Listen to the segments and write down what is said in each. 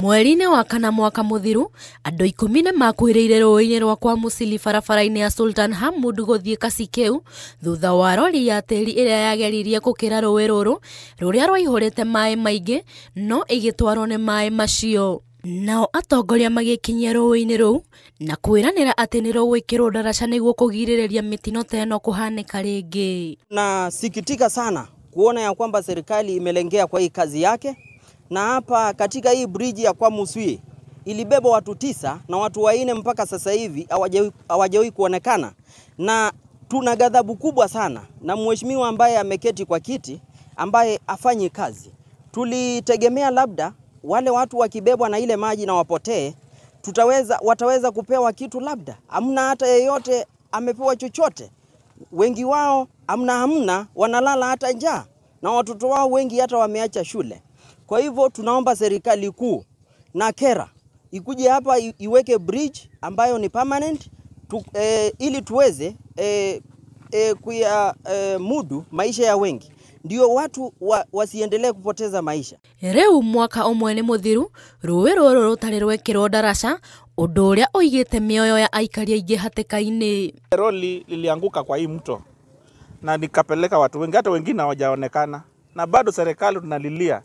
Mweri-inĩ wa kana mwaka mũthiru, andũ 10 nĩ makuĩrĩire rũũĩ-inĩ rwa kwa Musili barabara-inĩ ya Sultan Hamud gũthiĩ Kasikeu thutha wa rori ya tĩri ĩrĩa yageririe gũkĩra rũũĩ rũrũ rũrĩa rwaihũrĩte maĩ maingĩ no ĩgĩtwarwo nĩ maĩ macio. Nao atongoria magĩkinyia rũũĩ-inĩ rũu na kwĩranĩra atĩ nĩ rũgwĩkĩrwo ndaraca nĩguo kũgirĩrĩria mĩtino ta ĩno kũhanĩka rĩngĩ. Nasikitika sana kuona ya kwamba serikali imelengea kwa hii kazi yake, na hapa katika hii bridge ya kwa Muswi ilibeba watu 9 na watu 4 mpaka sasa hivi hawajawahi kuonekana, na tuna ghadhabu kubwa sana na mheshimiwa ambaye ameketi kwa kiti ambaye afanyi kazi. Tulitegemea labda wale watu wakibebwa na ile maji na wapotee, wataweza kupewa kitu, labda hamna hata yeyote amepewa chochote. Wengi wao hamna wanalala hata njaa, na watoto wao wengi hata wameacha shule. Kwa hivyo tunaomba serikali kuu na KERA ikuje hapa iweke bridge ambayo ni permanent ili tuweze mudu maisha ya wengi, ndio watu wasiendelee kupoteza maisha. Rĩu mwaka ũmwe nĩ mũthiru rũũĩ rũrũ rũtarĩ rwekĩrwo ndaraca, ũndũ ũrĩa ũigĩte mĩoyo ya aikari aingĩ hatĩka-inĩ. Roli lilianguka kwa hii mto na nikapeleka watu wengi, hata wengine hawajaonekana, na bado serikali tunalilia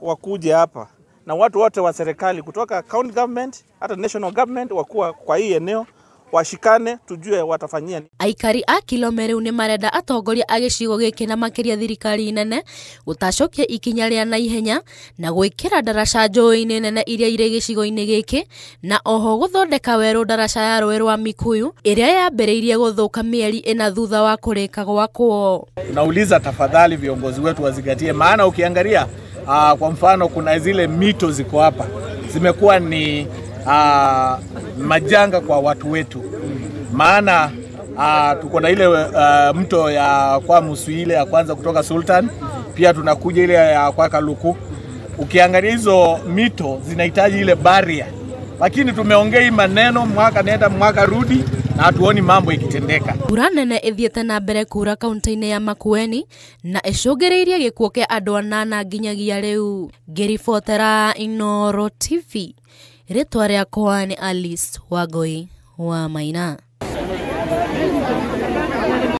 wakuje hapa, na watu wote wa serikali kutoka county government hata national government wakuwa kwa hii eneo washikane, tujue watafanyia. Aikari a Kilome rĩu nĩ marenda atongoria a gĩcigo gĩkĩ na makĩria thirikari nene gũtacokia ikinya rĩa naihenya na gwĩkĩra ndaraca njũĩ-inĩ nene iria irĩ gĩcigo-inĩ gĩkĩ, na oho gũthondeka werũ ndaraca ya rũĩ rwa Mikuyu ĩrĩa yambĩrĩirie gũthũka mĩeri 4 thutha wa kũrĩka gwakwo. Tunauliza tafadhali viongozi wetu wazingatie, maana ukiangalia kwa mfano kuna zile mito ziko hapa zimekuwa ni majanga kwa watu wetu, maana tuko na ile mto ya kwa Muswi ile ya kwanza kutoka Sultan, pia tunakuja ile ya kwa Kaluku. Ukiangalia hizo mito zinahitaji ile barrier, lakini tumeongea hii maneno mwaka nenda mwaka rudi na hatuoni mambo ikitendeka. Mbura nene ĩthiĩte na mbere kura kaunti-inĩ ya Makueni na ĩcũngĩrĩirie gĩkuũ kĩa andũ 8 nginyagia rĩu. Ngĩribotera Inooro TV, rĩtwa rĩakwa nĩ Alice Wangui wa Maina.